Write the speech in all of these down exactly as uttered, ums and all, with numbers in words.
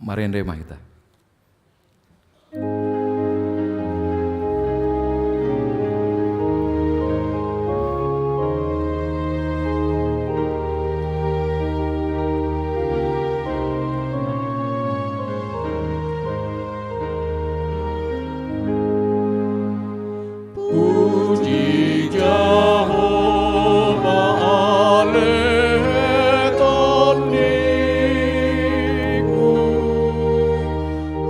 Marende ma hita. Puji Jahowa ale tondingku,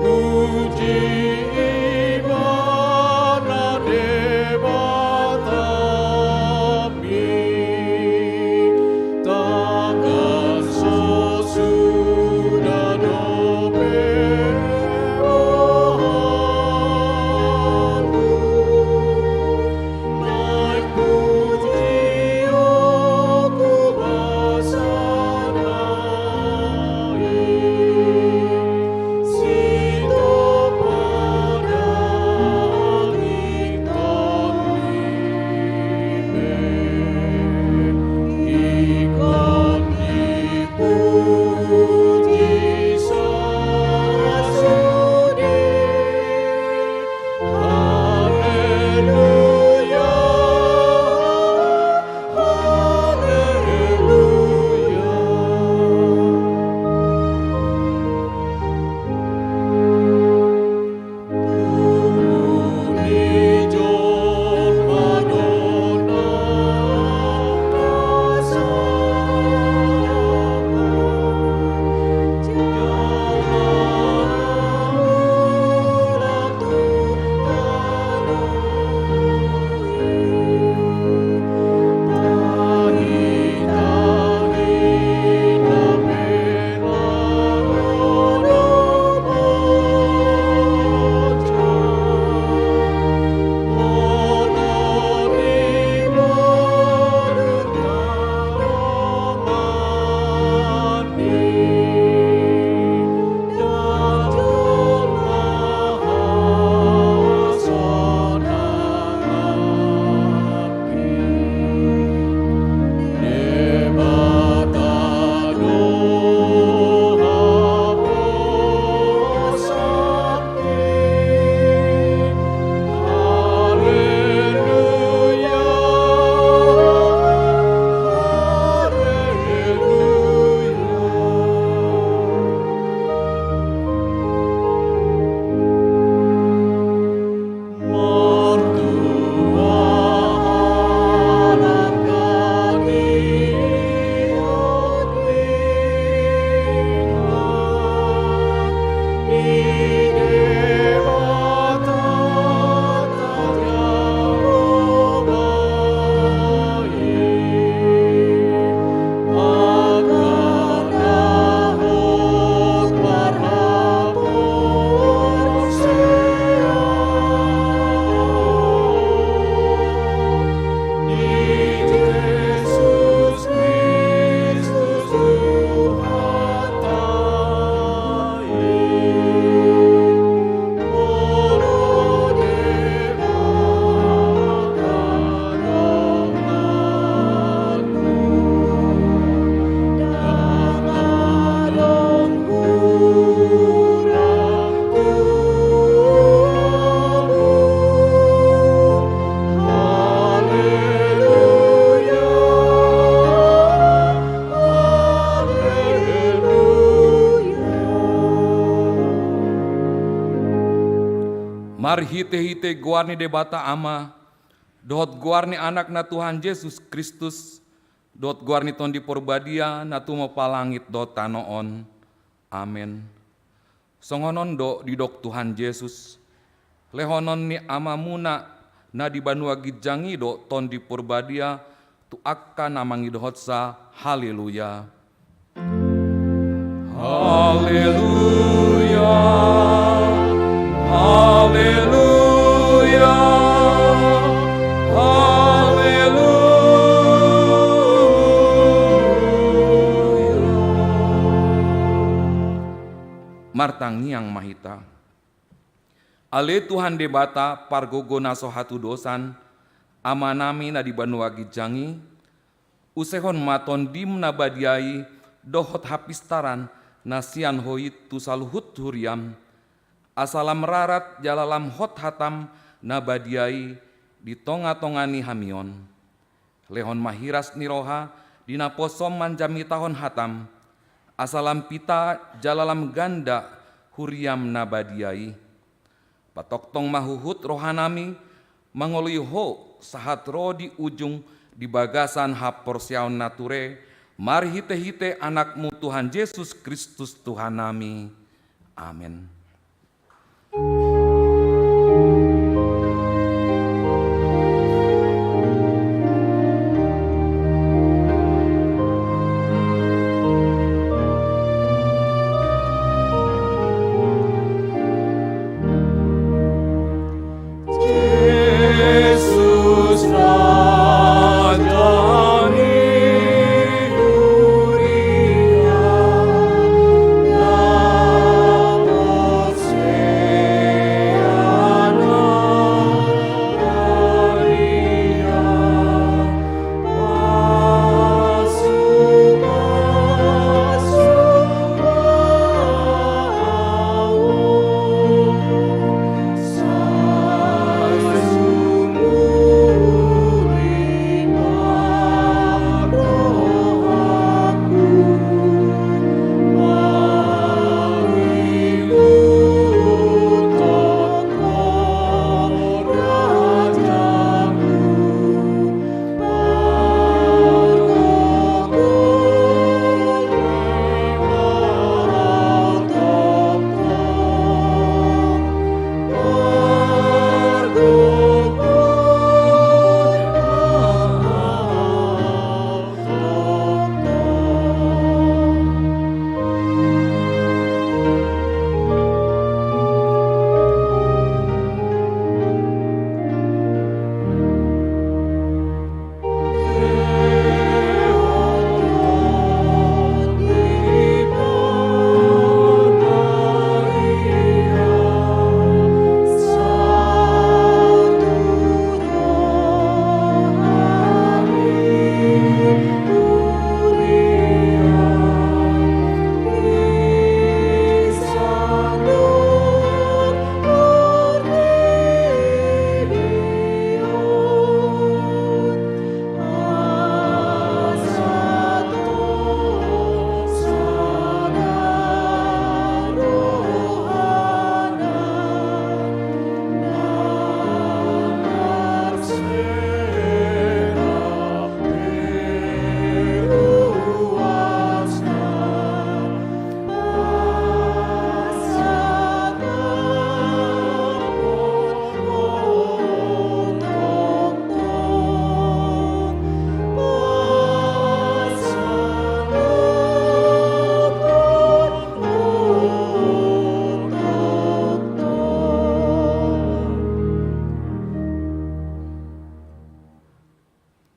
puji Ibana Debata. Marhitehite goar ni Debata Ama, dohot goar ni Anakna Tuhan Jesus Kristus, dohot goar ni Tondi Porbadia na tumompa langit dohot tano on. Amen. Songon on do didok Tuhan Jesus: Lehonon ni Amamuna na di banua ginjang i do Tondi Porbadia tu angka na mangidohonsa. Haleluya. Haleluya. Haleluya. Haleluya. Martangiang ma hita. Ale Tuhan Debata, pargogo na so hatudosan, Amanami na di banua ginjang i, usehon ma Tondim na badia i dohot hapistaran na sian Ho i tu saluhut huriam, asa lam rarat jala lam hot hatam na badia i di tonga-tonga ni hami on. Lehon ma hiras ni roha di naposom manjamitahon hatam, asa lam pita jala lam ganda huriam na badia i. Patongtong ma huhut rohanami mangoloi Ho sahat ro di ujung di bagasan haporseaon na ture, marhite-hite Anakmu Tuhan Jesus Kristus Tuhannami. Amen.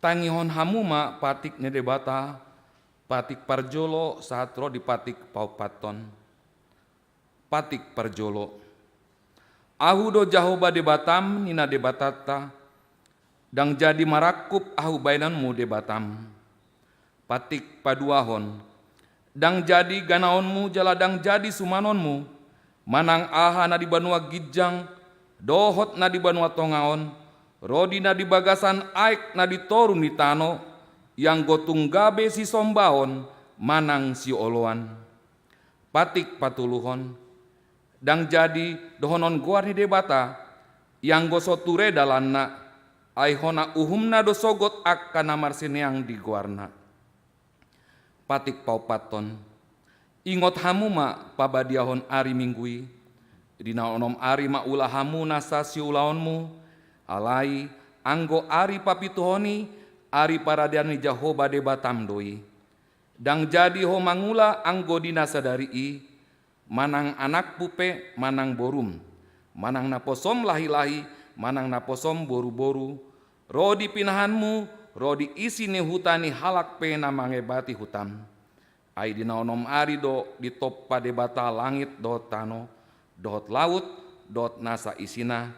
Tangihon hamu ma patik ni Debata, patik parjolo sahat ro di patik paompathon. Patik parjolo. Ahu do Jahowa Debatam, ninna Debatanta, ndang jadi marangkup ahu baenonmu Debatam. Patik paduahon. Ndang jadi ganaonmu jala ndang jadi sumanonmu, manang aha na di banua ginjang dohot na di banua tonga on, ro di na di bagasan aek na di toru ni tano, ianggo tung gabe sisombaon manang sioloan. Patik patoluhon. Ndang jadi dohonon goar ni Debata, ianggo so ture dalanna, ai hona uhumna do sogot angka na marsineang di goarna. Patik paompathon. Ingot hamu ma pabadiahon ari Minggu i, di na onom ari ma ula hamu nasa siulaonmu, alai anggo ari papituhon i, ari paradian ni Jahowa Debatam do i. Ndang jadi ho mangula anggo di na sadari i, manang anakmu pe manang borum, manang naposom lahi-lahi, manang naposom boru-boru, ro di pinahanmu, ro di isi ni huta ni halak pe na mangebati hutam. Ai di na onom ari do ditompa Debata langit dohot tano, dohot laut, dohot nasa isina,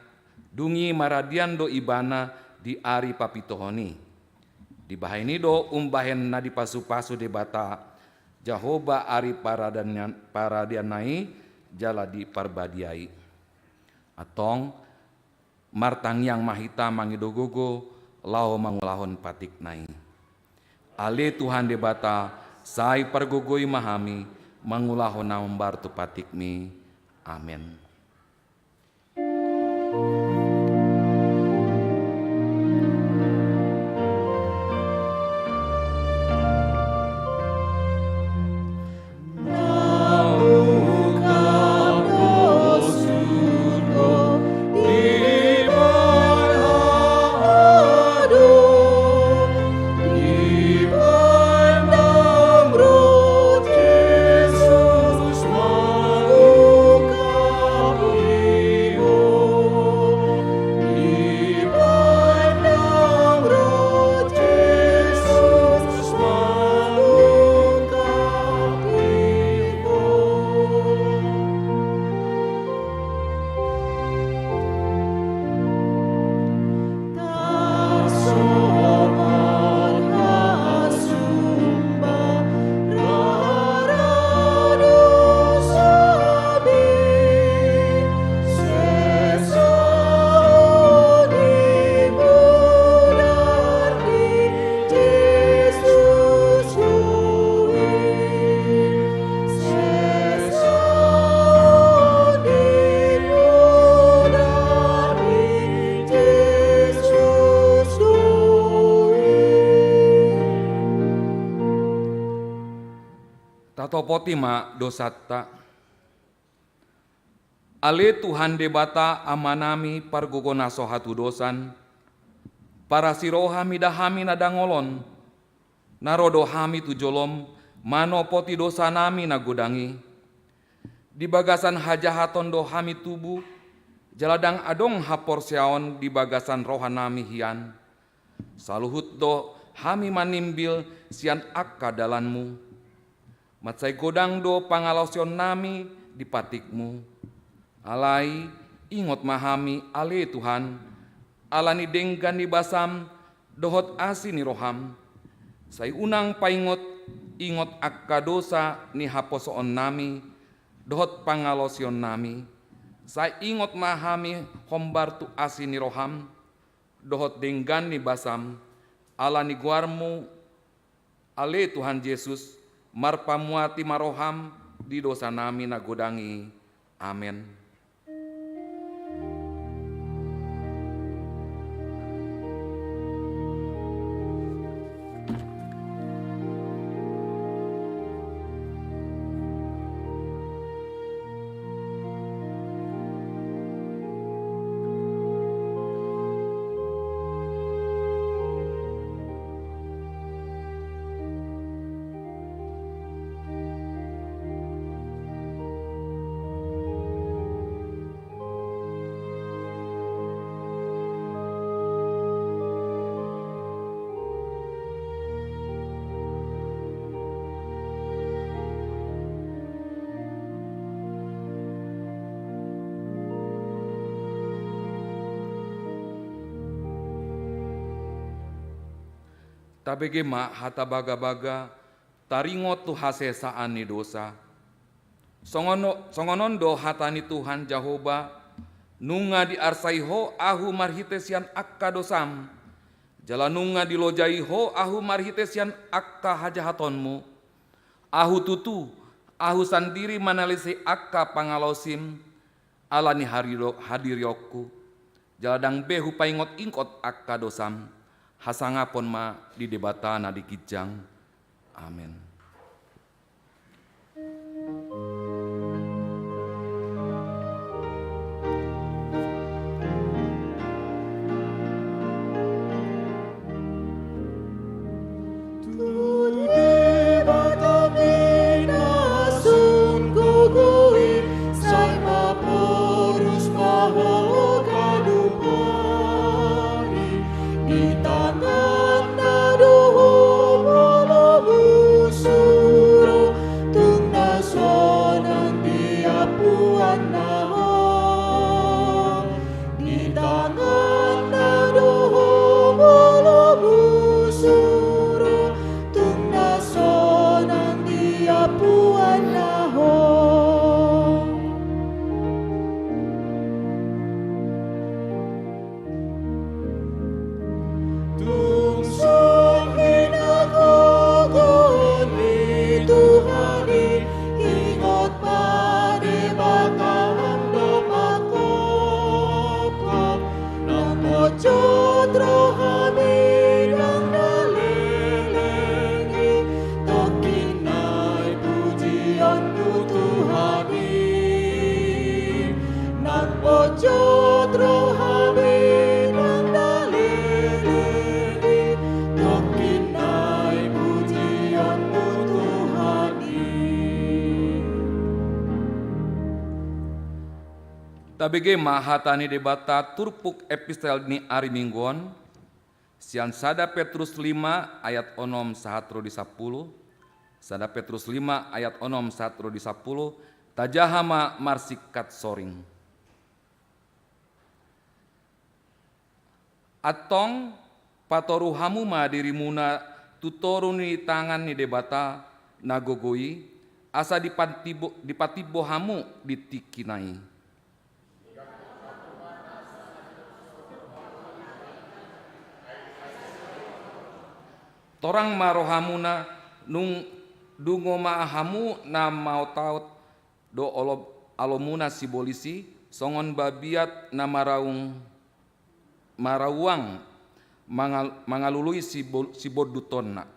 dung i maradian do ibana di ari papituhon i. Dibahen i do umbahen na dipasu-pasu Debata Jahowa ari paradeanna i jala diparbadiai. Antong, martangiang ma hita mangido gogo laho mangulahon patikna i. Ale Tuhan Debata, sai pargogoi ma hami mangulahon na hombar tu patikmi. Amen. Tatopoti ma dosanta. Ale Tuhan Debata Amanami pargogo na so hatudosan, parasi roha mida hami na dangol on, na ro do hami tu jolom manopoti dosanami na godang i. Di bagasan hajahaton do hami tubu, jala ndang adong haporseaon di bagasan rohanami hian. Saluhut do hami manimbil sian angka dalanmu. Mansai godang do pangalaosionnami di patikmu. Alai ingot ma hami ale Tuhan, ala ni denggan ni basam dohot asi ni roham. Sai unang paingot-ingot angka dosa ni haposoonnami dohot pangalaosionnami. Sai ingot ma hami hombar tu asi ni roham dohot denggan ni basam, ala ni goarmu, ale Tuhan Jesus, marpamuati ma roham di dosanami na godang i. Amen. Tabege ma hata bagabaga taringot tu hasesaan ni dosa. Songon, songon on do hata ni Tuhan Jahowa, nunga diarsai ho ahu marhite sian angka dosam, jala nunga dilojai ho ahu marhite sian angka hajahatonmu. Ahu tutu, ahu sandiri manalise angka pangalaosim, ala ni harido-, hadirionku, jala ndang be hupaingot-ingot angka dosam, hasangapon ma di Debata na di ginjang. Amen. Tabege ma hata ni Debata turpuk epistel ni ari Minggu on, sian sada Petrus lima ayat onom sahat ro di sampulu, sada Petrus lima ayat onom sahat ro di sampulu, tajaha ma marsingkat soring. Antong, patoru hamu ma dirimuna tu toru ni tangan ni Debata na gogo i, asa dipantibo-, dipatimbo hamu di tingkina i. Torang ma rohamuna nung dungo ma hamu na maotaot do olo-, alomuna sibolis i, songon babiat na maraung, marauang mangal-, mangalului sibo-, sibondutonna.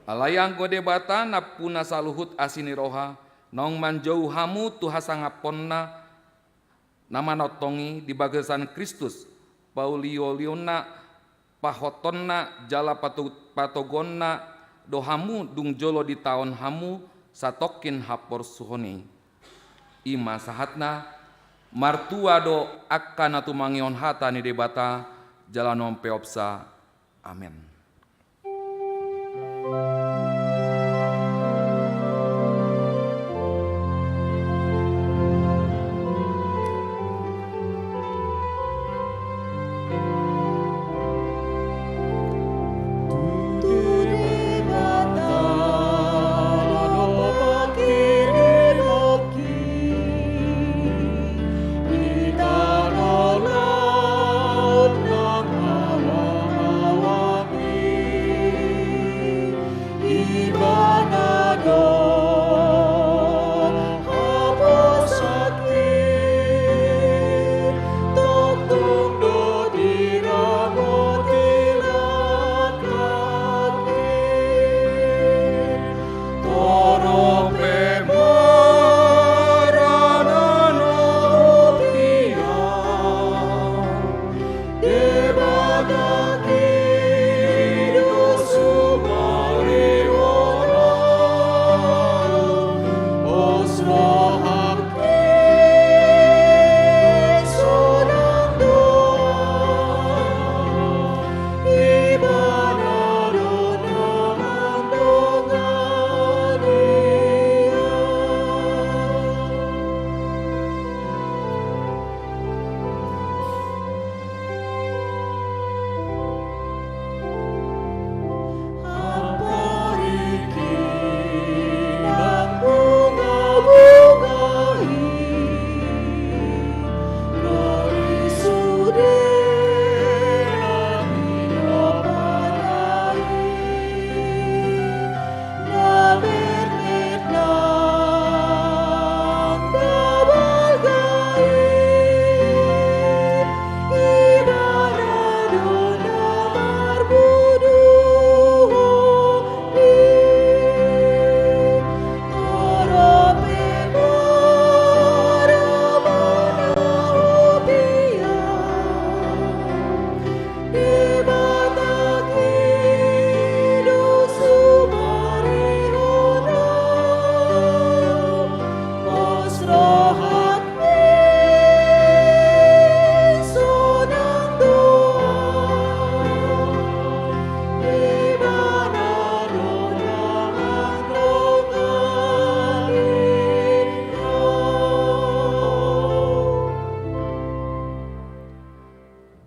Alai anggo Debata nampuna saluhut asi ni roha, naung manjou hamu tu hasangaponna na manongtong i di bagasan Kristus, pauliulionna, pahotonna jala patu-, patogonna do hamu dung jolo ditaon hamu satongkin haporsuhon i. I ma sahatna. Martua do angka na tumangihon hata ni Debata jala na umpeopsa. Amen.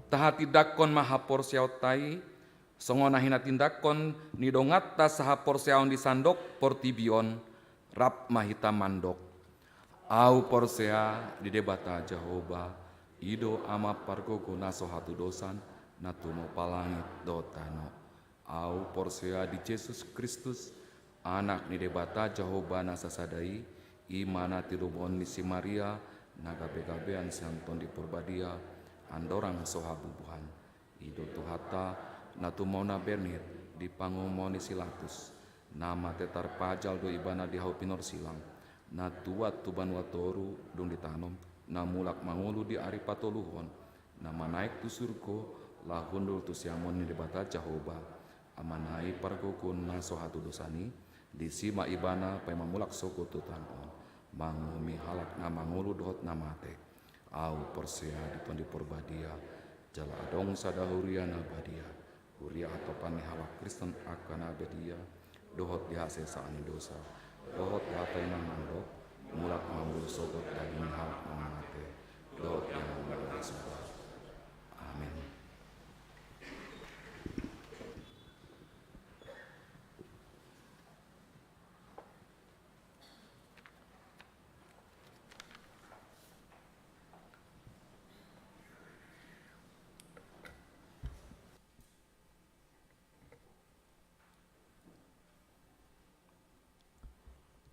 Tahatindangkon ma haporseaonta i, songon na hinatindangkon ni donganta sahaporseaon di sandok portibi on. Rap ma hita mandok. Ahu porsea di Debata Jahowa, i do Ama pargogo na so hatudosan, na tumompa langit dohot tano. Ahu porsea di Jesus Kristus, Anak ni Debata Jahowa na sasada i, i ma na tinubuhon ni si Maria, na gabegabean sian Tondi Porbadia, andorang so habubuhan. I do Tuhanta, na tumau na bernit di panguhumon ni si Latus, na mate tarpajal do Ibana di hau pinorsilang, na tuat tu banua toru dung ditanom, na mulak mangolu di ari patoluhon, Na manaek tu surgo, laho hundul tu siamun ni Debata Jahowa, Amana i pargogoon na so hatudosan i, disi ma ibana paima mulak sogot tu tano on, manguhumi halak na mangolu dohot na mate. Ahu porsea di Tondi Porbadia, jala adong sada huria na badia, huria hatopan ni halak Kristen angka na badia, dohot di hasesaan ni dosa, dohot di hata i na mandok, mulak ma mangolu sogot daging ni halak na mate, dohot di angka na suda. Amin.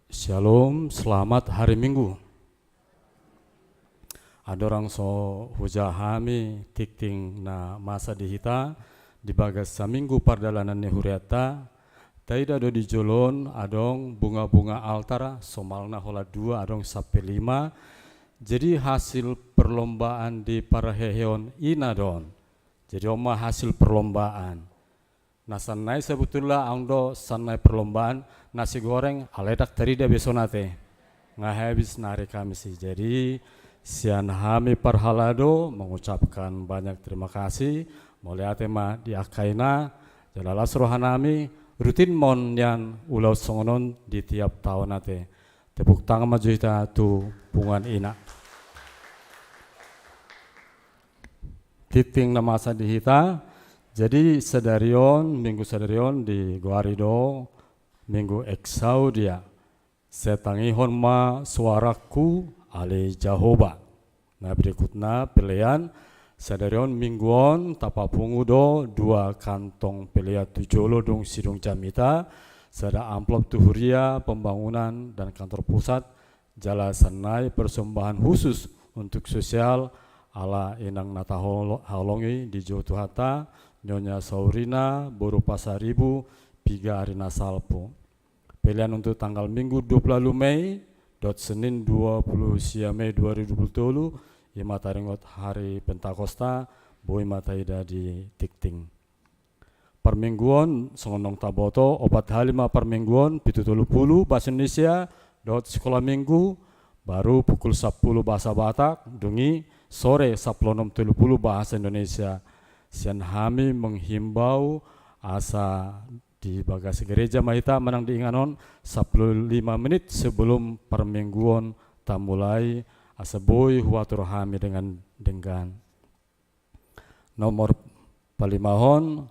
Syalom, selamat hari Minggu. Andorang so hujaha hami tingting na masa di hita di bagas saminggu pardalanan ni hurianta, taida do di jolo on adong bunga-bunga altar, somalna holan dua, adong sampe lima. Jadi hasil perlombaan di parheheon i na do on. Jadi on ma hasil perlombaan. Na sannari sebetulna ahu do sannari perlombaan nasi goreng, alai ndang tarida be songon i ate. Nga habis na hari Kamis i. Jadi sian hami parhalado mengucapkan banyak terima kasih. Mauliate ma di angka ina, jala las rohanami, rutin ma on nian ulaon songon on di tiap taon ate. Tepuk tangan ma jo hita tu punguan ina. Tingting na masa di hita. Jadi sadari on, minggu sadari on digoari do minggu Exaudia. Sai tangihon ma suarangku ale Jahowa. Na berikutna pelean sadari on, minggu on tapapungu do dua kantong pelean tu jolo dung sidung jamita, sada amplop tu huria pembangunan dan kantor pusat, jala sannari persembahan khusus untuk sosial ala inang na tahaholongi di jou Tuhanta, Nyonya Saurina boru Pasaribu, piga ari na salpu. Pelean untuk tanggal Minggu dua puluh ualu Mei dohot Senin dua puluh sia Mei dua ribu dua puluh tolu, i ma taringot hari Pentakosta, boi ma taida di tingting. Parmingguon songon naung taboto, opat hali ma parmingguon, pitu tolu pulu bahasa Indonesia dohot sekolah minggu, baru pukul sampulu bahasa Batak, dung i sore sampulu onom tolu pulu bahasa Indonesia. Sian hami menghimbau asa di bagas gereja ma hita manang di inganan on, sampulu lima menit sebelum parmingguon tamulai, asa boi huatur hami dengan denggan. Nomor palimahon,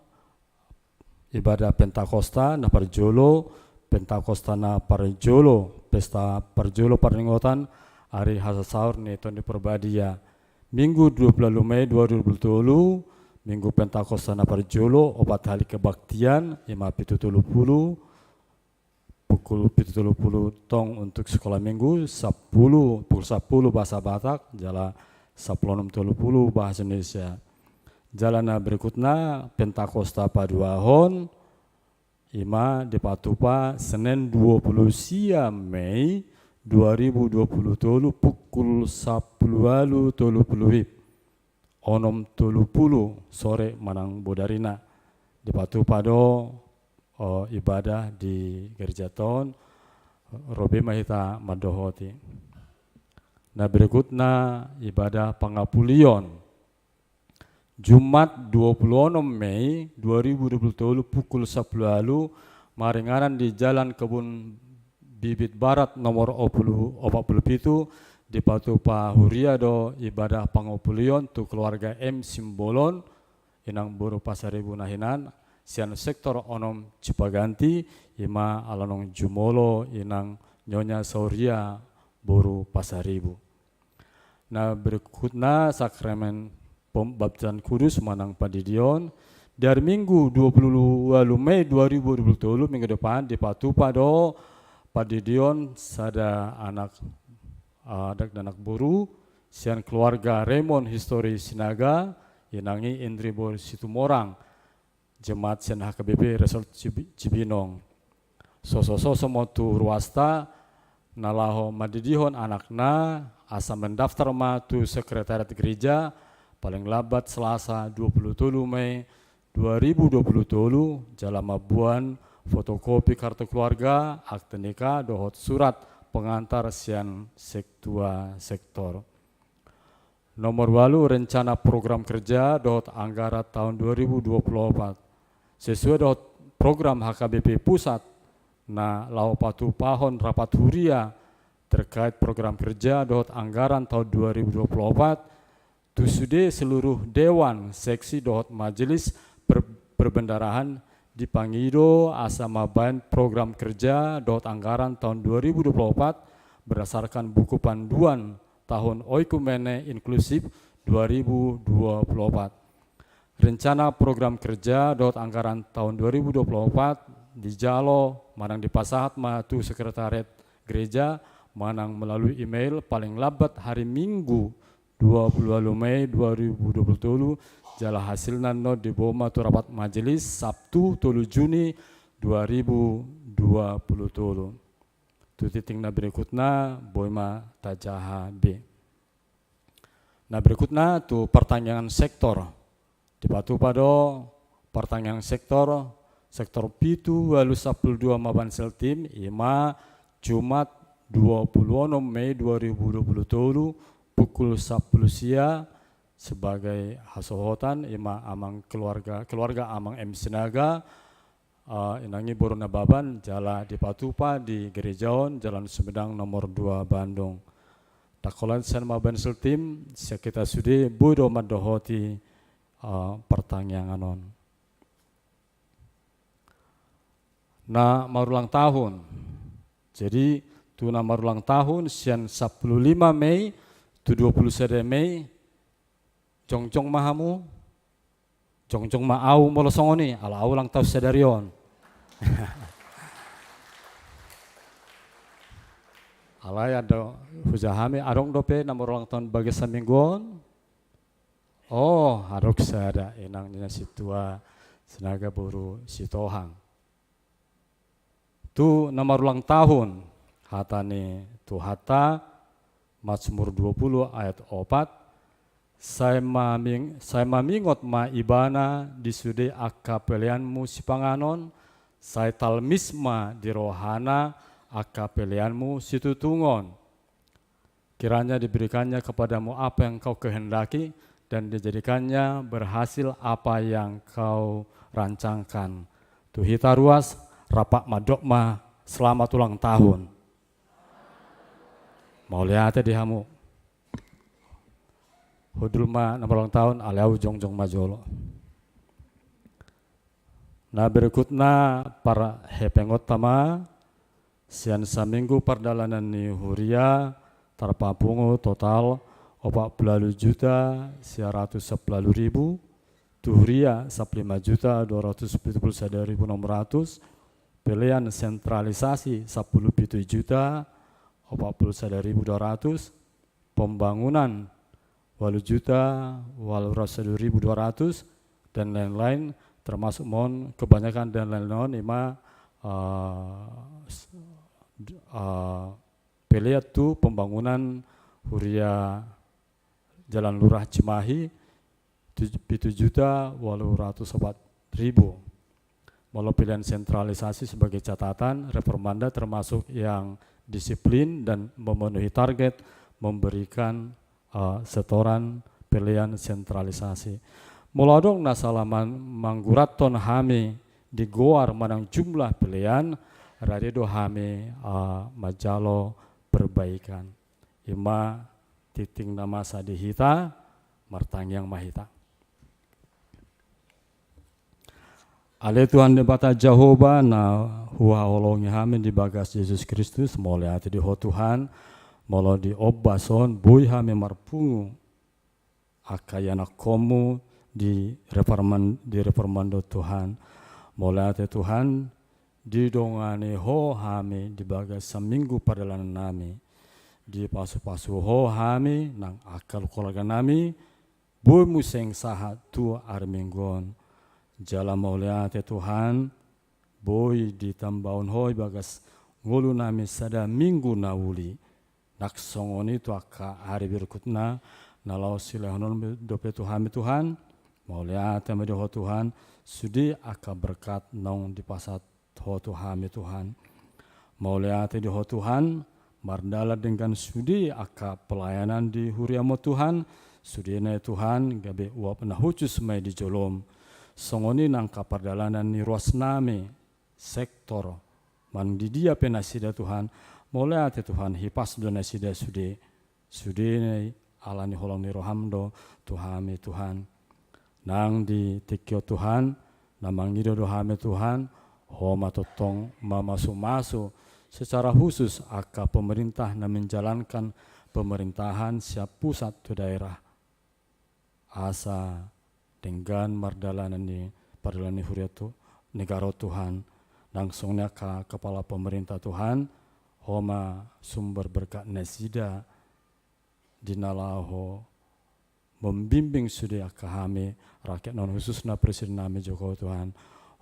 ibadah Pentakosta na parjolo, Pentakosta na parjolo, pesta parjolo parningotan ari hasasaor ni Tondi Porbadia. Minggu dua puluh ualu Mei dua ribu dua puluh tolu, Minggu Pentakosta na parjolo, opat hali kebaktian, i ma pitu tolu pulu, pukul pitu tolu pulu tong untuk sekolah minggu, sampulu, pukul sampulu bahasa Batak, jala sampulu onom tolu pulu bahasa Indonesia. Jala na berikutna, Pentakosta paduahon, i ma dipatupa Senen dua pulu sia Mei dua ribu dua pulu tolu, pukul sampulu ualu tolu pulu WIB, onom tolu pulu sore manang bodarina. Dipatupa do, o, ibadah di gereja on, ro be ma hita mandohoti. Na berikutna ibadah pangapulion. Jumat dua pulu onom Mei dua ribu dua pulu tolu pukul sampulu ualu, maringanan di Jalan Kebun Bibit Barat nomor opat pulu pitu, dipatupa huria do ibadah pangapulion tu keluarga M Simbolon, inang boru Pasaribu na hinan, sian sektor onom Cipaganti, i ma ala naung jumolo inang Nyonya Sauria boru Pasaribu. Na berikutna sakramen pembaptisan kudus manang pandidion. Di hari Minggu dua pulu ualu Mei dua ribu dua pulu tolu, minggu depan, dipatupa do pandidion sada anak, ah, dakdanak boru sian keluarga Remon Histori Sinaga, inang i Indri boru Situmorang, jemaat sian H K B P Resort Cibi-, Cibinong. Sosososo ma tu ruasta na laho mandidihon anakna, asa mendaftar ma tu sekretariat gereja, paling lambat Selasa dua puluh tolu Mei dua ribu dua puluh tolu, jala mamboan fotokopi kartu keluarga, akte nikah, dohot surat pengantar sian sektua sektor. Nomor ualu, rencana program kerja dohot anggaran tahun dua ribu dua puluh opat. Sesuai dohot program H K B P Pusat, na laho patupahon rapat huria terkait program kerja dohot anggaran tahun dua ribu dua puluh opat, tu sude seluruh dewan, seksi dohot majelis per-, perbendaharaan dipangido asa mambaen program kerja dohot anggaran tahun dua ribu dua puluh opat berdasarkan buku panduan tahun oikumene inklusif dua ribu dua puluh opat. Rencana program kerja dohot anggaran tahun dua ribu dua puluh opat dijalo manang dipasahat ma tu sekretariat gereja manang melalui email paling lambat hari Minggu dua puluh ualu Mei dua ribu dua puluh tolu, jala hasilna annon diboan ma tu rapat majelis Sabtu tolu Juni dua ribu dua puluh tolu. Tu tingting na berikutna, boi ma tajaha be. Na berikutna tu partangiangan sektor. Dipatupa do partangiangan sektor, sektor pitu ualu sampulu dua Maban Sultim, i ma Jumat dua puluh onom Mei dua ribu dua puluh tolu, pukul sampulu sia, sebagai hasohotan, i ma amang keluarga, keluarga amang M Sinaga, eh, inang i boru Nababan, jala dipatupa di gereja on, Jalan Sumedang nomor dua Bandung. Ndang holan sian Maban Sultim, sian hita sude boi do mandohoti, eh, partangiangan on. Na marulang tahun. Jadi, tu na marulang tahun, sian sampulu lima Mei, tu dua puluh sada Mei, jongjong ma hamu, jongjong ma au molo songon i, ala au ulang tahun sadari on. Alai adong hujaha hami, adong dope na marulang tahun bagas saminggu on. Oh, adong sada, inang ni na sintua Sinaga boru Sitohang. Tu na marulang tahun, hata ni Tuhanta, Mazmur dua puluh ayat opat, sai maming-, sai mamingot ma ibana di sude angka peleanmu sipanganon, sai talmis ma di rohana angka peleanmu situtungon. Kiranya diberikannya kepadamu apa yang kau kehendaki, dan dijadikannya berhasil apa yang kau rancangkan. Tu hita ruas, rap mandok ma selamat ulang tahun. Mauliate di hamu. Hundul ma na marulang tahun, alai au jongjong ma jolo. Na berikutna parhepengonta ma, sian saminggu pardalanan ni huria tarpapungu total opat pulu ualu juta sia ratus sampulu ualu ribu, tu huria sampulu lima juta dua ratus pitu pulu sada ribu onom ratus, pelean sentralisasi sampulu pitu juta opat pulu sada ribu dua ratus, pembangunan ualu juta ualu ratus sada ribu dua ratus, dan lain-lain, termasuk mon kebanyakan dan lain-lain i ma, eh, s-, d-, eh, pelean tu pembangunan huria Jalan Lurah Cimahi, tuj-, pitu juta ualu ratus opat ribu. Molo pelean sentralisasi sebagai catatan, reformanda termasuk yang disiplin dan memenuhi target memberikan, eh, setoran pelean sentralisasi. Molo adong na sala man-, manggurathon hami di goar manang jumlah pelean, rade do hami, eh, manjalo perbaikan. I ma tingting na masa di hita, martangiang ma hita. Ale Tuhan Debata Jahowa na huhaholongi hami di bagas Jesus Kristus, mauliate di Ho Tuhan, molo di ombas on boi hami marpungu angka ianakkonmu di reforman-, di reformando Tuhan. Mauliate Tuhan, didongani Ho hami di bagas saminggu pardalanan nami. Dipasupasu Ho hami nang angka keluarga nami, boi muse sahat tu ari Minggu on. Jala mauliate Tuhan, boi ditambahon Ho i bagas ngolu nami sada minggu na uli. Nang songon i tu angka ari berikutna, na laos silehononmu dope tu hami Tuhan. Mauliate ma di Ho Tuhan, sude angka berkat naung dipasahat Ho tu hami Tuhan. Mauliate di Ho Tuhan, mardalan denggan sude angka pelayanan di huriamu Tuhan, sudena Tuhan gabe uap na hushus ma i di jolom. Songon i nang angka pardalanan ni ruasnami, sektor, manang di dia pe nasida Tuhan, mauliate Tuhan, hipas do nasida sude. Sudena i ala ni holong ni roham do tu hami Tuhan. Nang di tingki on Tuhan, na mangido do hami Tuhan, Ho ma tongtong mamasumasu secara khusus angka pemerintah na menjalankan pemerintahan sian pusat tu daerah. Asa denggan mardalanan ni pardalanan ni huria tu negara on Tuhan. Nang songon i angka kepala pemerintah Tuhan, Ho ma sumber berkat nasida di na laho membimbing sude angka hami rakyat on, khususna presiden nami Jokowi Tuhan.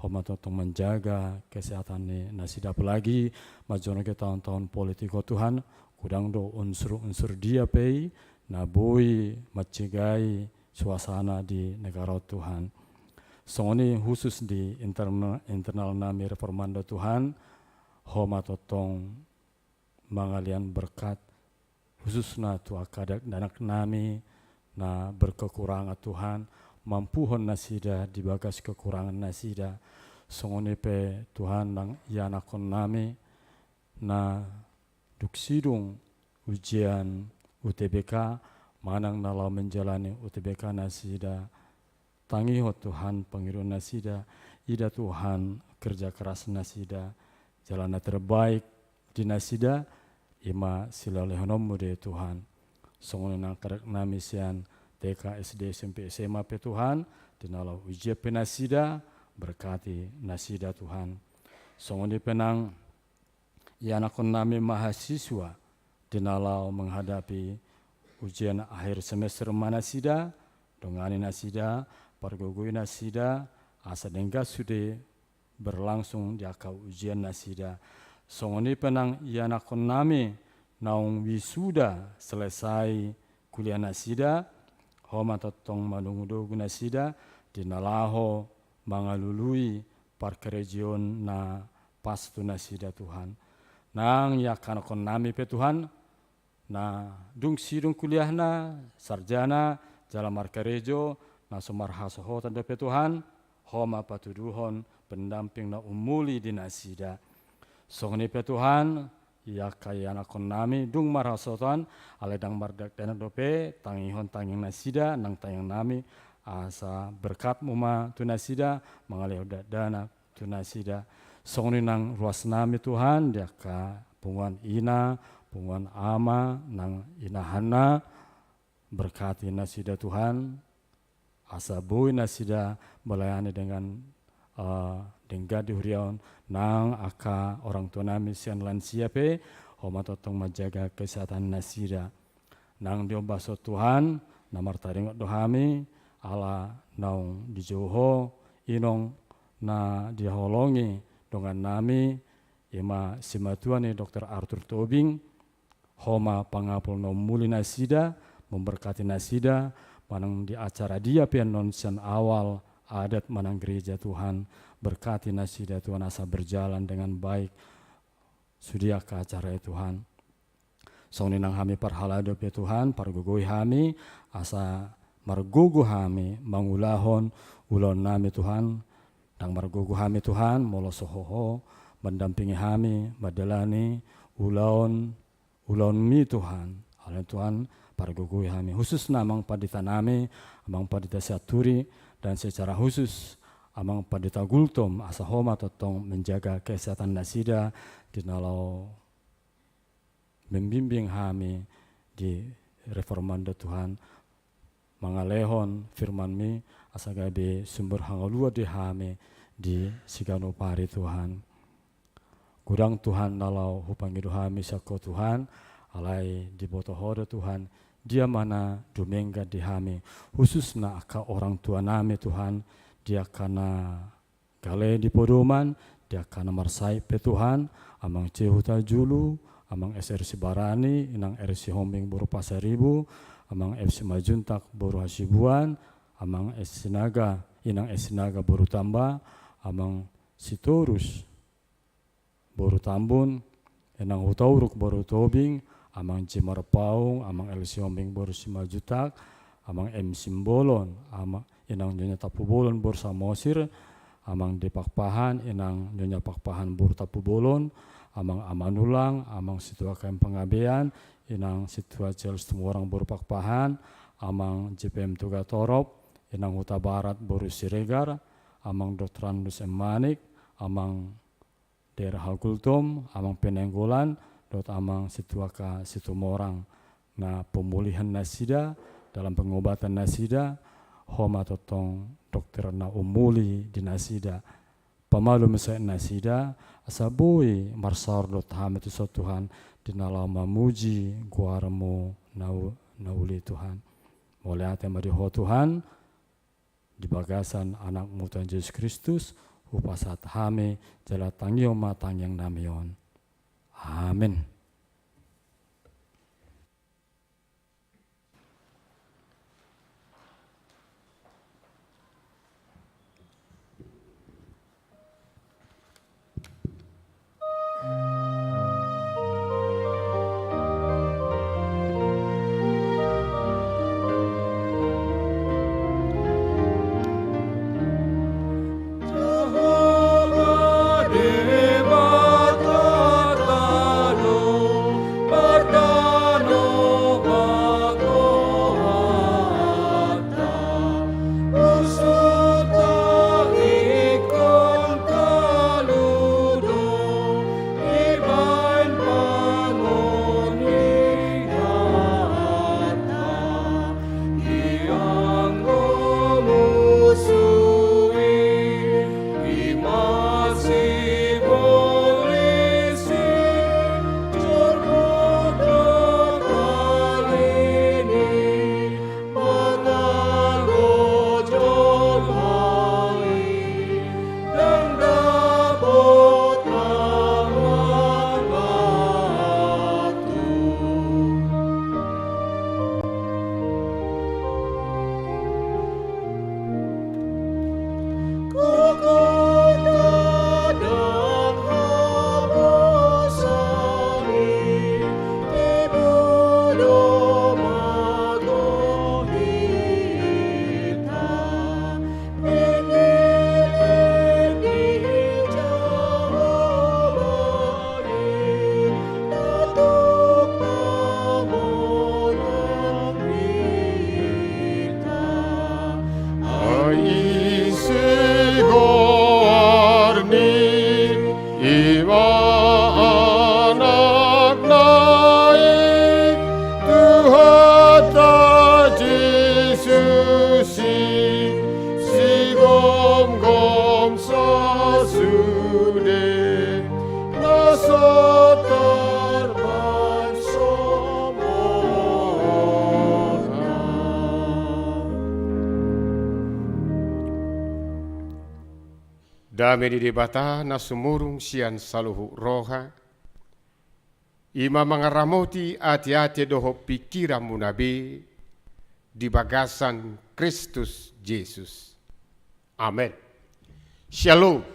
Ho ma tongtong manjaga kesehatan ni nasida, apalagi manjoloki taon-taon politik on Tuhan, godang do unsur-unsur dia pe i na boi mancegai suasana di negara on Tuhan. Songon i khusus di internal, internal nami Reformanda Tuhan, Ho ma tongtong mangalean berkat, khususna tu angka dakdanak nami na berkekurangan Tuhan, mampuhon nasida di bagas kekurangan nasida. Songon i pe Tuhan nang ianakhon nami na dung sidung ujian U T B K, manang na laho menjalani U T B K nasida, tangihon Tuhan pangidoan nasida, ida Tuhan kerja keras nasida, jala na terbaik di nasida, i ma silehononmu do i Tuhan. Songon i nang angka dakdanak nami sian T K, S D, S M P, S M A pe Tuhan, di na laho ujian pe nasida, berkati nasida Tuhan. Songon i pe nang ianakhon nami mahasiswa di na laho menghadapi ujian akhir semester ma nasida, dongani nasida, pargogoi nasida, asa denggan sude berlangsung di angka ujian nasida. Songon i pe nang ianakhon nami naung wisuda selesai kuliah nasida, Ho ma tongtong mandogudogu nasida di na laho mangalului parkarejoon na pas tu nasida Tuhan. Nang ianakhon nami pe Tuhan, na dung sidung kuliahna, sarjana, jala markarejo, na so marhasohotan dope Tuhan, Ho ma patuduhon pendamping na umuli di nasida. Songon i pe Tuhan, ianakhon nami dung marhasohotan, alai ndang mardakdanak dope, tangihon tangiang nasida, nang tangiang nami, asa berkatmu ma tu nasida, mangalehon dakdanak tu nasida. Songon i nang ruas nami Tuhan, di angka punguan ina, punguan ama, nang inahanna, berkati nasida Tuhan, asa boi nasida melayani dengan, eh, denggan di huria on, nang angka orang tua nami sian lansia pe, Ho ma tongtong manjaga kesehatan nasida. Nang di ombas on Tuhan, na martaringot do hami, ala naung dijou Ho, inong na dihaholongi dongan nami, i ma simatua ni Dokter Arthur Tobing, Ho ma pangapul na umuli nasida, memberkati nasida, manang di acara dia pe annon sian awal adat manang gereja Tuhan, berkati nasida Tuhan asa berjalan dengan baik, sude angka acara i Tuhan. Songon i nang hami parhalado pe Tuhan, pargogoi hami, asa margogo hami mangulahon ulaon nami Tuhan, ndang margogo hami Tuhan, molo so Ho, Ho, mandampingi hami, mandalani ulaon, ulaonmi Tuhan. Alani Tuhan, pargogoi hami. Khususna amang pandita nami, amang pandita Sianturi, dan secara khusus amang pandita Gultom, asa Ho ma tongtong menjaga kesehatan nasida, di na laho membimbing hami di Reformanda Tuhan, mangalehon firmanmi, asa gabe sumber hangoluan di hami di siganup ari Tuhan. Godang Tuhan na laho hupangido hami sian Ho Tuhan, alai diboto Ho do Tuhan, dia ma na dumenggan di hami, khususna angka orang tua nami Tuhan, di angka na gale di podoman, di angka na marsahit pe Tuhan, amang C Hutajulu, amang S R Sibarani, inang R Sihombing boru Pasaribu, Amang F. Simanjuntak boru Hasibuan, Amang S. Sinaga, Inang S. Sinaga boru Tamba, Amang Sitorus boru Tambun, Inang Hutauruk boru Tobing, Amang J. Marpaung, Amang L. Sihombing boru Simanjuntak, Amang M. Simbolon, Ama-, Inang Nyonya Tampubolon boru Samosir, Amang D. Pakpahan, Inang Nyonya Pakpahan boru Tampubolon, Amang Amanulang, Amang Situa K M Pangabean, Inang Situa Charles Tumorang boru Pakpahan, Amang J P M Togatorop, Inang Hutabarat boru Siregar, Amang Doktorandus M. Manik, Amang Daerah Hagultom, Amang Penenggolan, dohot Amang Situa K Situmorang. Na pemulihan nasida, dalam pengobatan nasida, Ho ma tongtong dokter na umuli di nasida. Pamalum ma sai nasida, asa boi marsaor dohot hami tuson Tuhan, di na laho mamuji goar-Mu na u-, na uli Tuhan. Mauliate ma di Ho Tuhan, di bagasan Anak-Mu Tuhan Jesus Kristus, hupasahat hami, jala tangihon ma tangiang nami on. Amen. Ai ise goarni, i ma Anakna i, Tuhanta Jesus i, sigomgom sasude na so tarbansomona. Dame ni Debata na sumurung sian saluhut roha, i ma mangaramoti ateate dohot pingkiranmuna be di bagasan Kristus Jesus. Amen. Syalom.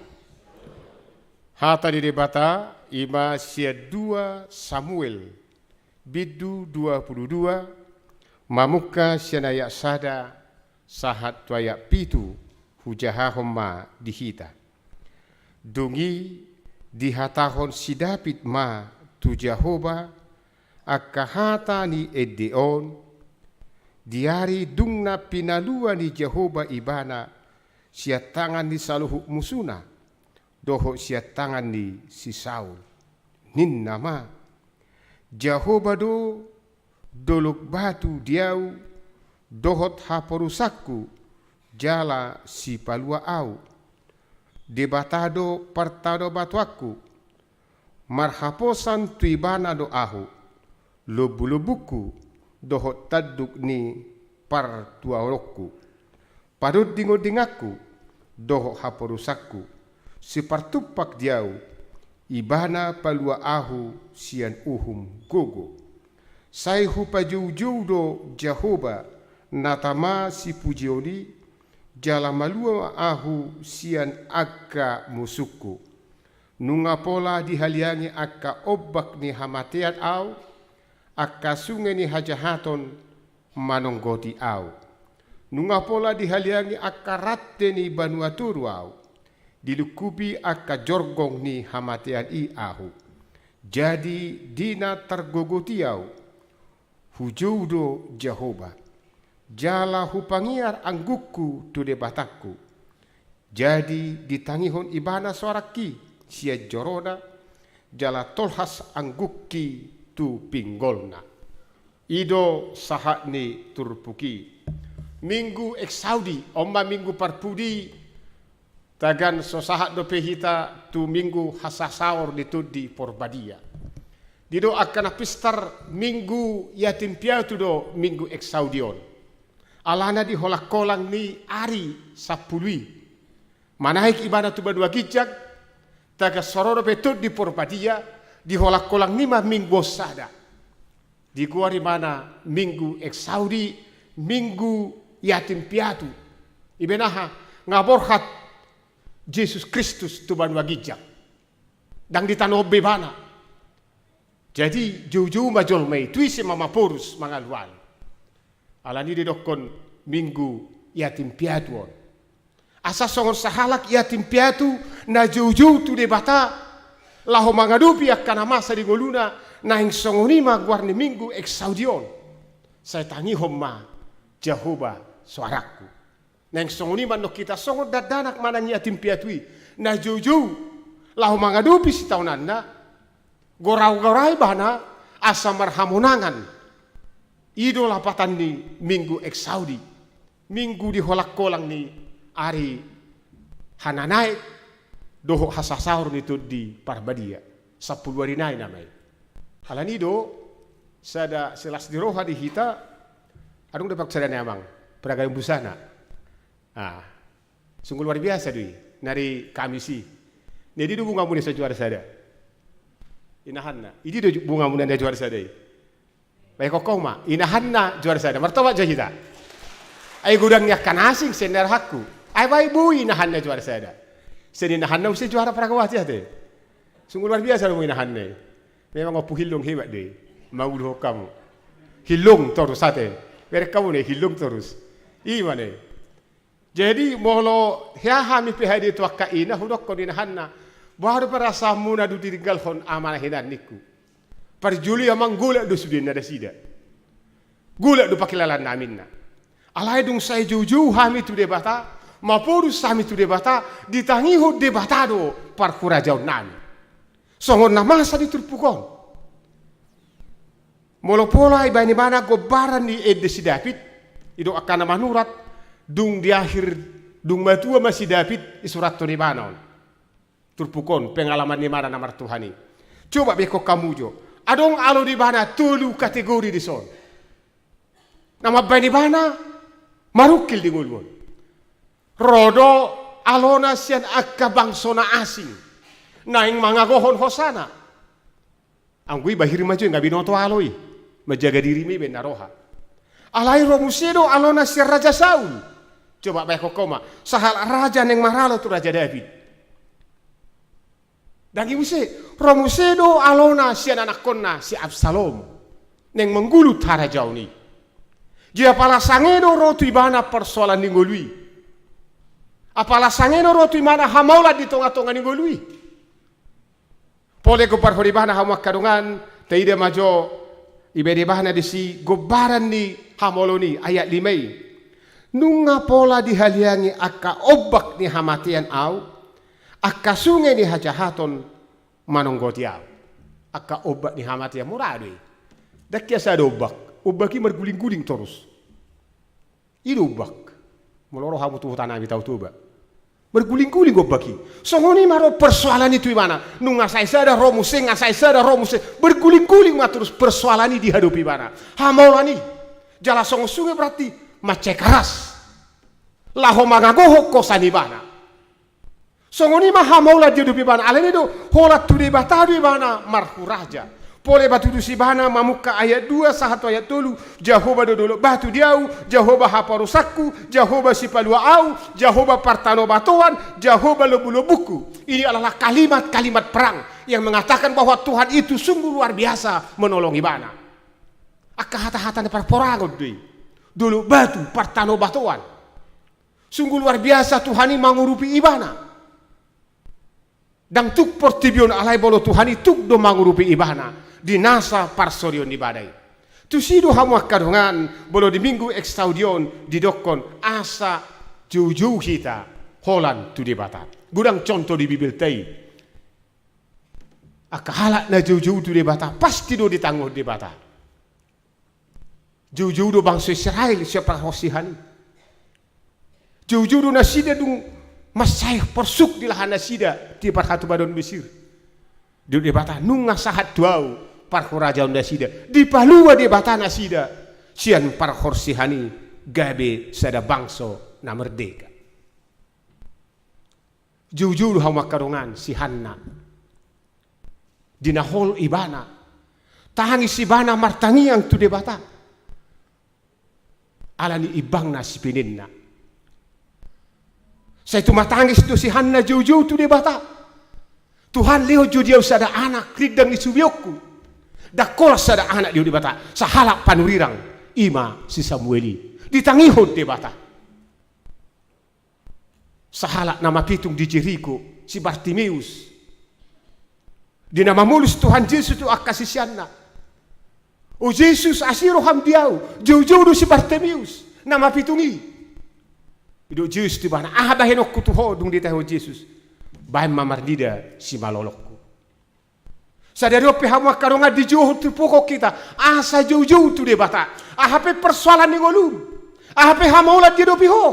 Hata ni Debata i ma sian dua Samuel, bindu dua pulu dua, mamungka sian ayat sada sahat tu ayat pitu, hujahahon ma di hita. Dung i dihatahon si Daud ma tu Jahowa angka hata ni ende on, di ari dung na pinalua ni Jahowa ibana sian tangan ni saluhut musuna, dohot sian tangan ni si Saul. Ninna ma, Jahowa do dolok batu di ahu, dohot haporusanku, jala sipalua ahu. Debata do partadobatonku, marhaposan tu ibana do ahu, lombulombungku, dohot tanduk ni partuaonku. Padondingondinganku, dohot haporusanku, sipartumpak di ahu, ibana palua ahu sian uhum gogo. Sai hupajoujou do Jahowa, na tama sipujion i, jala malua ma ahu sian angka musungku. Nunga pola dihaliangi angka ombak ni hamatean ahu, angka sunge ni hajahaton manonggoti ahu. Nunga pola dihaliangi angka rante ni banua toru ahu, dilungkupi angka jorgong ni hamatean i ahu. Jadi di na targogoti ahu, hujou do Jahowa, jala hupangiar anggukku tu Debatangku. Jadi ditangihon Ibana soarangki sian jorona, jala tolhas anggukki tu pinggolna. I do sahat ni turpuk i. Minggu Exaudi, on ma minggu parpudi, tagan so sahat dope hita tu minggu hasasaor ni Tondi Porbadia. Didok angka na pistar, minggu yatim piatu do minggu Exaudi on. Alana di holang-holang ni ari sampulu i, manaek Ibana tu banua ginjang, tagan so ro dope Tondi Porbadia, di holang-holang ni i ma minggu on sada. Digoar Ibana minggu Exaudi, minggu yatim piatu. Ibana aha? Nga borhat Jesus Kristus tu banua ginjang. Ndang di tano on be Ibana. Jadi joujou ma jolma i, tu ise ma maporus mangalualu. Alani i didokkon minggu yatim piatu on. Asa songon sahalak yatim piatu na joujou tu Debata, laho mangadopi angka na masa di ngoluna, naeng songon i ma goar ni minggu Exaudi on. Sai tangihon ma Jahowa soarangku. Naeng songon i ma annon hita songon dakdanak manang yatim piatu i, na joujou laho mangadopi sitaonanna, gorau-gorau ibana asa marhamonangan. I do lapatan ni minggu Exaudi, minggu di holang-holang ni ari hananaek dohot hasasaor ni Tondi Parbadia. Sampulu ari nai nama i. Alani i do, sada silas ni roha di hita, adong do pangkataion ni amang, praga ni busana. Ah, sungguh luar biasa do i, na di Kamis i. Nai di do bungamuna sajuara sada? Inahanna. I di do bungamuna na juara sada i? Baen ho ma, inahanna juara sada. Martomat jo hita. Ai godang ni angka na asing sian na rohangku. Ai baen boi inahanna juara sada. Sian inahanna muse juara pragawati ate. Sungguh luar biasa do inahanna i. Memang Ompu Hillong hebat do i. Manguluhon hamu. Hillong torus ate. Bereng hamu na i, Hillong torus. I ma na i. Jadi molo hea hami pe hadia tu angka ina, hudokkon inahanna, boha do perasaanmuna dung ditinggalhon ama na hinan ningku? Parjolo i amang, golap do sude ninna nasida. Golap do pangkilalaan nami ninna. Alai dung sai joujou hami tu Debata, maporus hami tu Debata, ditangihon Debata do parhurajaon nami. Songon na masa di turpuk on. Molo pola ibaen ibana gombaran ni ende si David, didok angka na manurat, dung di akhir, dung matua ma si David, disurathon ibana on. Turpuk on, pengalaman ni ibana na martuhan i. Coba baen hamu jo. Adong alo di ibana tolu kategori dison. Na mambaen ibana marungkil di ngolu on. Ro do alona sian angka bangso na asing, naeng mangagohon hosana. Anggo i bahir ma jo i, nga binoto alo i. Manjaga diri ma i baen na roha. Alai ro muse do alona sian Raja Saul. Coba baen hamu ma, sahalak raja naeng maralo tu Raja David. Ndang i muse, ro muse do alona sian anakkonna si Absalom, naeng manggulut harajaon i. Jadi apala sange do ro tu ibana persoalan ni ngolu i. Apala sange do ro tu ibana hamaolan di tongatonga ni ngolu i. Pola digombarhon ibana, hamu angka dongan, taida ma jo, ibaen ibana disi gombaran ni hamaolon i, ayat lima i. Nunga pola dihaliangi angka ombak ni hamatean ahu, angka sunge ni hajahaton manonggoti ahu. Angka ombak ni hamatean, mura do i. Ndang hea sada ombak, ombak i margulingguling torus. I do ombak. Molo ro hamu tu huta nami Tao Toba, margulingguling ombak i. Songon i ma ro persoalan i tu ibana. Nunga sai sada ro muse, nunga sai sada ro muse. Margulingguling ma torus persoalan i dihadopi ibana. Hamaolan i. Jala songon sunge berarti mansai karas laho mangagohon hosa ni ibana. Songon i ma hamaolan dihadopi ibana, alani do holan tu Debata do ibana marhuraja. Pola dipatudos ibana mamungka ayat dua sahat tu ayat tolu, Jahowa do dolok batu di ahu, Jahowa haporusanku, Jahowa sipalua ahu, Jahowa partanobatoan, Jahowa lombulombungku. Ini adalah kalimat-kalimat perang yang mengatakan bahwa Tuhan itu sungguh luar biasa menolong ibana. Angka hata-hata na parporangon do i. Dolok batu, partanobatoan. Sungguh luar biasa Tuhan i mangurupi ibana. Ndang tuk portibi on, alai molo Tuhan i tuk do mangurupi ibana di nasa parsorion ni ibana i. Tusi do hamu angka dongan, molo di Minggu Eksaudi on didokkon asa joujou hita holan tu Debata. Godang contoh di Bibelta i. Angka halak na joujou tu Debata pasti do ditangihon Debata. Joujou do bangso Israel sian parhorsihan i. Joujou do nasida dung mansai porsuk dilahan nasida di parhatumadon Mesir. Didok Debata, nunga sahat tu ahu parhurajaon nasida. Dipalua Debata nasida sian parhorsihan i gabe sada bangso na merdeka. Joujou do hamu angka dongan si Hanna. Di na hol ibana, tangis ibana martangiang tu Debata. Alani imbangna sipininna. Sai tumatangis do si Hanna joujou tu Debata. Tuhan, lehon jo di ahu sada anak, rindang ni subeonku. Ndang holan sada anak, didok Debata, sahalak panurirang, i ma si Samuel i. Ditangihon Debata. Sahalak na mapitung di Jeriko, si Bartimeus. Di na mamolus Tuhan Jesus tu angka siseanna. O Jesus, asi roham di ahu, joujou do si Bartimeus, na mapitung i. Didok Jesus tu ibana, aha bahenonku tu ho dung ditangihon Jesus? Bahen ma marnida simalolongku. Sadari on pe hamu angka dongan, dijouhon turpuk on hita, asa joujou tu Debata. Aha pe persoalan ni ngolum, aha pe hamaolon diadopi ho,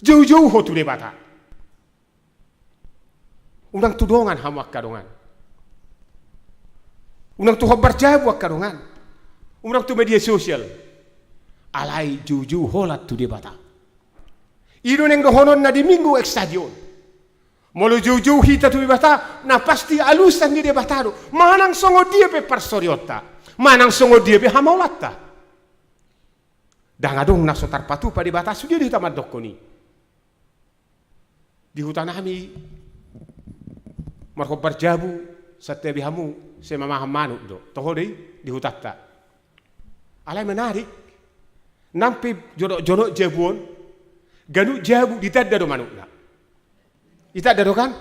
joujou ho tu Debata. Unang tu dongan hamu angka dongan. Unang tu hombar jabu angka dongan. Unang tu media sosial. Alai joujou holan tu Debata. I do naeng dohononna di Minggu Eksaudi on. Molo joujou hita tu Debata, na pasti alusan ni Debata do. Manang songon dia pe parsorionta, manang songon dia pe hamaolanta, ndang adong na so tarpatupa Debata, sude do hita mandokkon i. Di hutanami marhombar jabu, santabi hamu, sai mamahan manuk do. Toho do i di hutanta. Alai menarik, nang pe jonok-jonok jabu on, ganup jabu ditanda do manukna. Itanda do kan?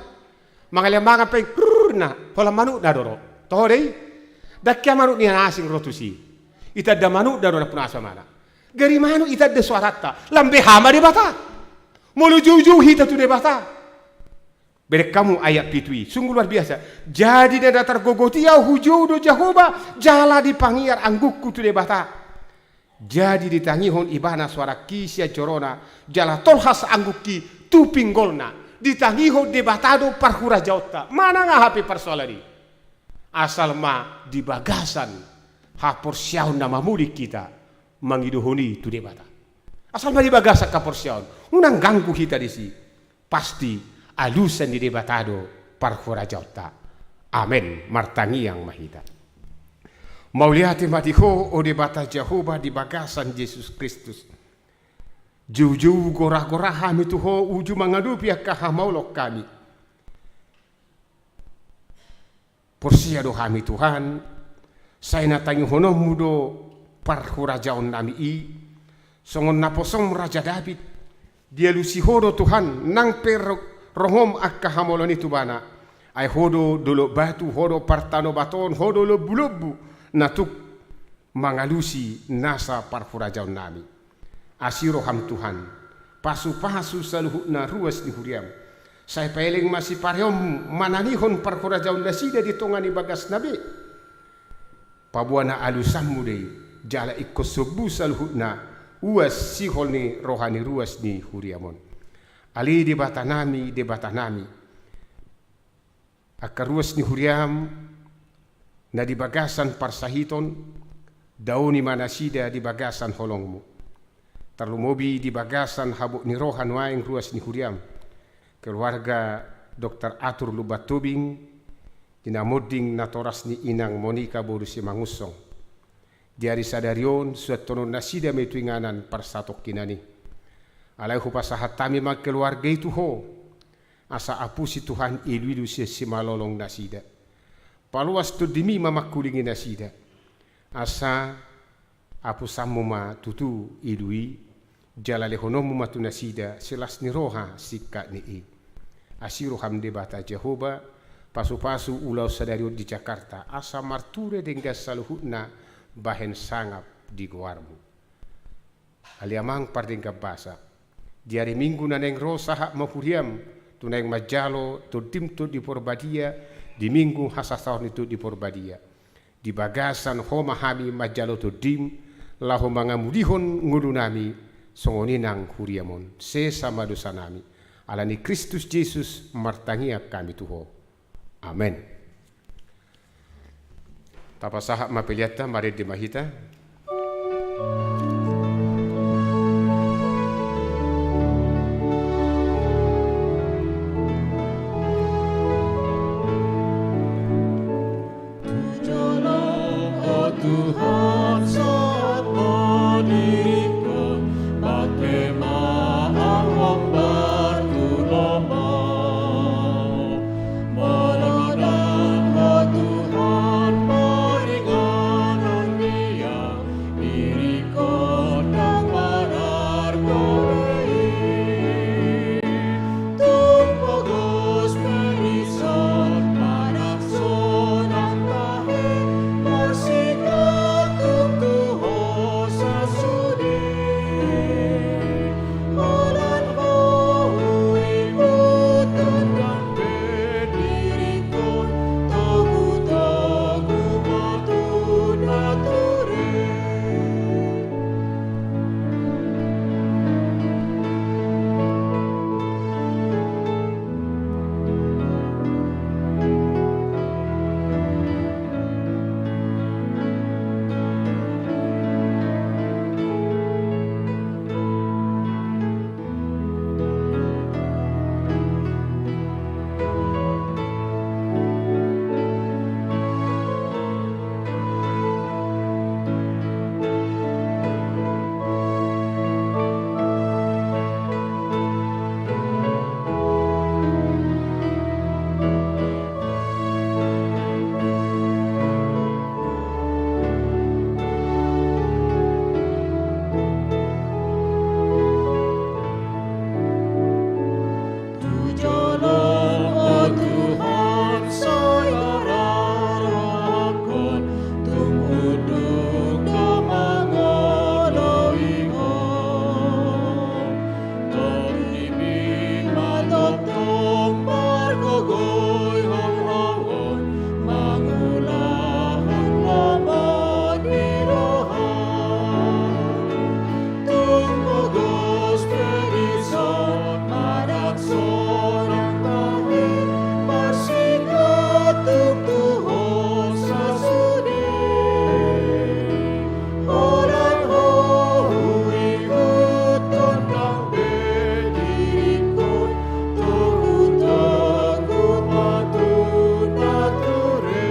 Mangalean mangan pe, prrrr, na, holan manukna do ro. Toho do i? Ndang hea manuk ni na asing ro tusi. Itanda manukna do nampuna so mana. Gari manuk itanda suaranta, lam beha ma Debata. Molo joujou hita tu Debata. Bereng hamu ayat pitu i, sungguh luar biasa. Jadi na datar gogot i ahu hujou do Jahowa, jala dipangiar anggukku tu Debata. Jadi ditangihon ibana suarangki sian jorona, jala tolhas anggukki tu pinggolna. Ditangihon Debata do parhurajaonta. Manang aha pe parsoalan i, asal ma di bagasan haporseaon na mamulik hita mangidohon i tu Debata. Asal ma di bagasan haporseaon, unang ganggu hita disi. Pasti alusan ni Debata do parhurajaonta. Amen. Martangiang ma hita. Mauliate ma di Ho, o Debata Jahowa, di bagasan Jesus Kristus. Joujou goragora hami tu Ho uju mangadopi angka hamaolon hami. Porsea do hami Tuhan, sai na tangihononmu do parhurajaonnami i, songon naposom Raja Daud, dialusi Ho do Tuhan, nang pe ro-, rongom angka hamaolon i tu ibana, ai Ho do dolok batu, Ho do partanobatoon, Ho do lombulombu, na tuk mangalusi nasa parhurajaonnami. Asi roham Tuhan, pasupasu saluhutna ruas ni huriam. Sai paeleng ma sipareonmu manangihon parhurajaon nasida di tonga ni bagasna be. Paboa na alusanmu do i, jala ingkon sombu saluhutna uas sihol ni roha ni ruas ni huriam on. Ale Debatanami, Debatanami. Angka ruas ni huriam na di bagasan parsahiton, daoni ma nasida di bagasan holongmu. Tarlumobi di bagasan habot ni roha nuaeng ruas ni huriam, keluarga Doktor Atur Lumban Tobing, Tinamonding natoras ni inang Monika boru Simangunsong. Di ari sadari on suantonon nasida ma i tu inganan parsatongkinan i. Alai hupasahat hami ma keluarga i tu Ho, asa apusi Tuhan iluilu sian simalolong nasida. Paloas tondimi ma mangkulingi nasida, asa apusanmu ma tutu ilu i, jala lehononmu ma tu nasida silas ni roha singkat ni i. Asi roham Debata Jahowa, pasupasu ulaon sadari on di Jakarta, asa marture denggan saluhutna bahen sangap di goarmu. Ale Amang pardenggan basa, di ari Minggu na naeng ro sahat ma huriam, tu naeng manjalo tondim Tondi Porbadia, di Minggu hasasaor ni Tondi Porbadia. Di bagasan Ho ma hami manjalo tondim, laho mangamulihon ngolunami, songon i nang huriam on, sesa ma dosanami. Ala ni Kristus Jesus martangiang hami tu Ho. Amen. Tapasahat ma peleanta, marende ma hita. Tu jolom, o Tuhan, sahat ma diringkon, pangke ma ahu hombar tu lomo. Molo ndang Ho Tuhan, paringanan ni ahu, diringkon ndang marargo be i. Tung pogos pe dison, manang sonang tahe, marsigantung tu Ho sasude. Holan Ho huihuthon, ndang be diringkon, togutogu ma tu nature. Tu jolom, o Tuhan, sai tararap Ho, tung unduk do mangoloi Ho. Tondimi ma tongtong margogoihon ahu on, mangulahon lomo ni roha. Tung pogos pe dison, manang sonang tahe, marsigantung tu Ho sasude. Holan Ho huihuthon, ndang be diringkon, togutogu ma tu nature.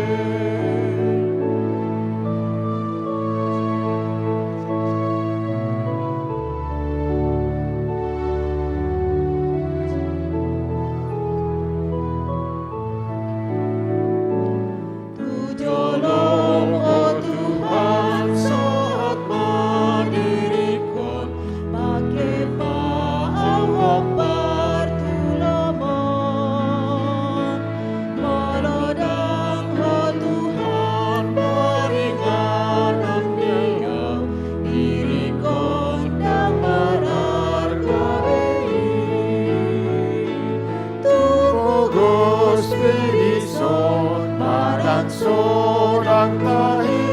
Tu jolom, o Tuhan, sahat ma diringkon, pangke ma ahu hombar tu lomo. Molo ndang Ho Tuhan, paringanan ni ahu, diringkon ndang marargo be i. Tung pogos pe dison, manang sonang tahe,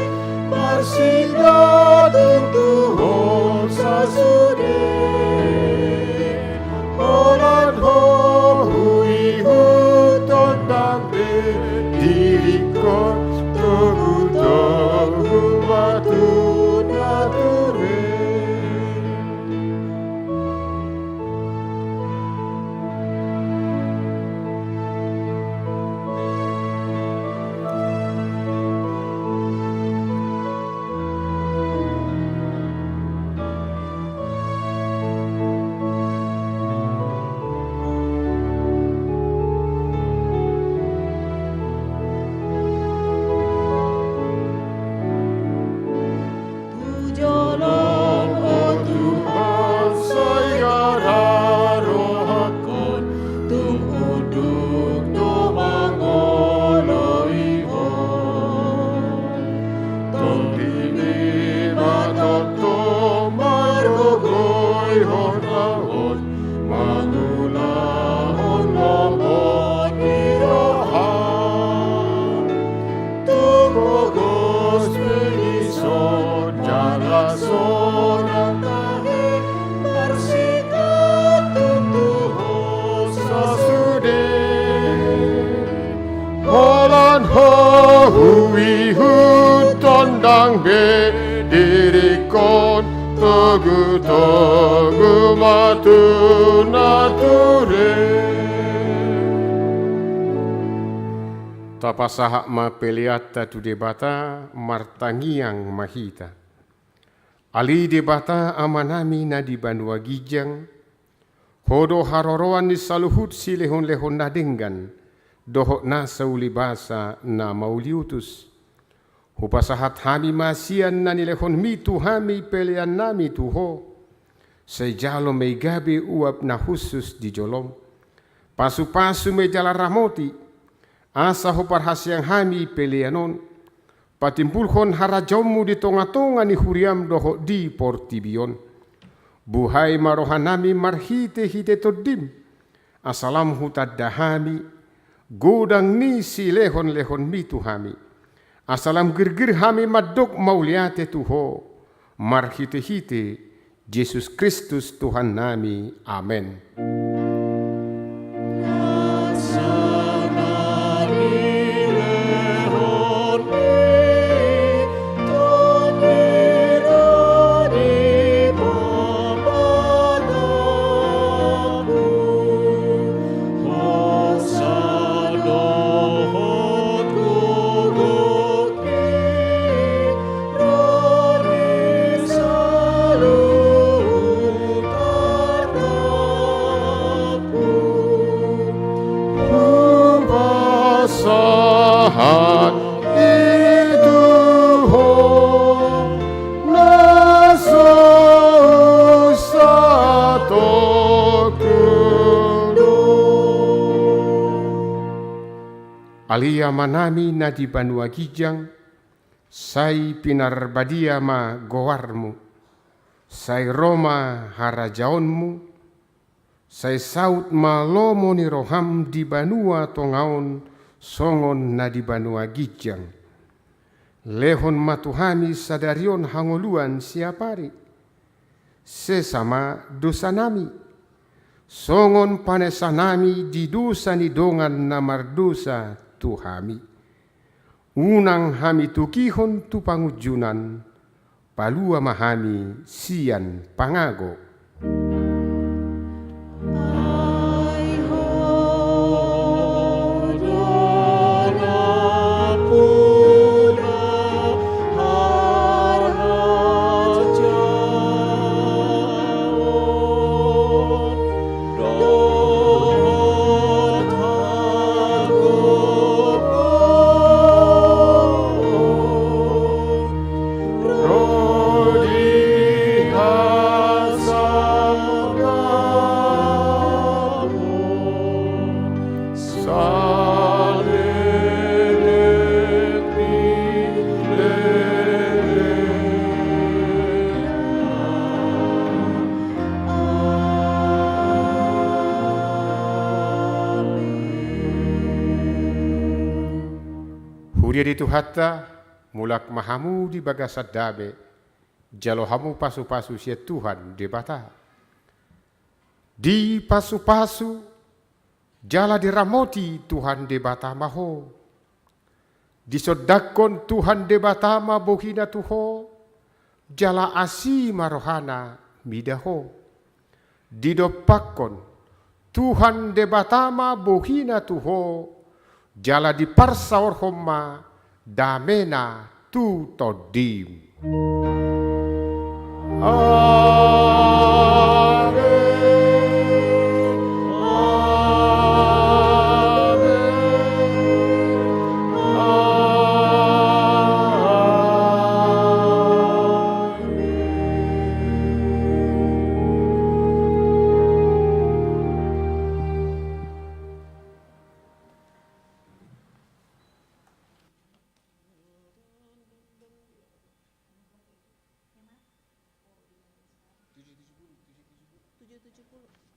marsigantung tu Ho sasude. Holan Ho huihuthon, ndang be diringkon, togutogu ma tu nature. Dibata tongtong margogoihon ahu on, mangulahon lomo ni roha. Tung pogos pe dison jala sonang tahe, marsikatutuhon sasude. Holan Ho huihuthon, ndang be diringkon, togutogu ma tu nature. Tapasahat ma peleanta tu Debata, martangiang ma hita. Ale Debata Amanami na di banua ginjang, Ho do haroroan ni saluhut silehonlehon na denggan dohot nasa ulibasa na mauliutus. Hupasahat hami ma sian na nilehonmi tu hami peleannami tu Ho. Sai jalo ma i gabe uap na hushus di jolom. Pasupasu ma i jala ramoti, asa huparhaseang hami pelean on, patimbulhon harajaonmu di tongatonga ni huriam dohot di portibi on. Buhai ma rohanami marhitehite Tondim, asa lam hutanda hami godang ni silehonlehonmi tu hami, asa lam girgir hami mandok mauliate tu Ho, marhitehite Jesus Kristus Tuhannami. Amen. Hupasahat i tu Ho, na so satongkin do. Ale Amanami na di banua ginjang, sai pinarbadia ma goarmu, sai ro ma harajaonmu, sai saut ma lomo ni roham di banua tonga on songon na di banua ginjang. Lehon ma tu hami sadari on hangoluan siapari. Sesa ma dosanami, songon panesanami di dosa ni dongan na mardosa tu hami. Unang hami togihon tu pangunjunan, palua ma hami sian pangago. Huria di Tuhanta, mulak ma hamu di bagasan dame, jalo hamu pasupasu sian Tuhan Debata. Dipasupasu jala diramoti Tuhan Debata ma ho. Disondangkon Tuhan Debata ma bohina tu ho, jala asi ma rohana mida ho. Didompakkon Tuhan Debata ma bohina tu ho, jala diparsaorhon ma damena tu tondim. Amen. Amen. Amen. tujuh puluh.